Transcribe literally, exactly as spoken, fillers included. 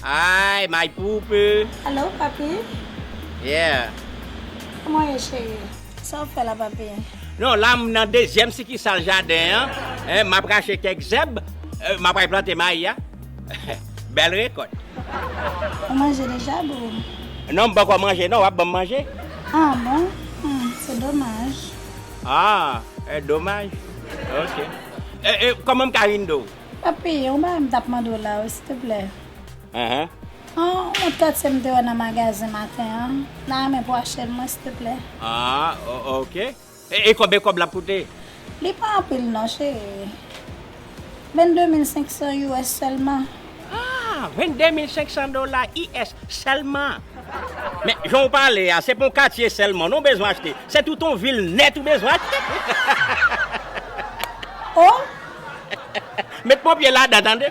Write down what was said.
Ay, my poopy. Alo, papi? Yeah. Kòman w ye, cheri? Sa w fè la, papi? Non, la m nan dezyèm sikisal jaden an. Hein, m ap rache kèk zèb, euh, m ap al plante mayi a. Bèl rekòt. Ou manje deja, boo? Non, m poko manje non, w ap ban m manje? Ah, bon? Hmm, se domaj. Ah, eh, domaj. Ok. Eh, eh, kòman m ka vin do w? Papi, yon bagay m t ap mande w la, wi, silteplè. Ahan. Yon mont katye m te wè nan magazen maten an. M ta renmen pou w achte l mwen, silteplè. Ah, o- ok. E, e konbyen kòb l ap koute? Li pa anpil non, cheri. Vennde mil senksan U S sèlman. Ah, vennde mil senksan dola U S sèlman. Men, jan w pale a, se pa yon katye sèlman, non, w bezwen achte. Se tout yon vil nèt ou bezwen achte. Oh! Met ponpye ladan, tande.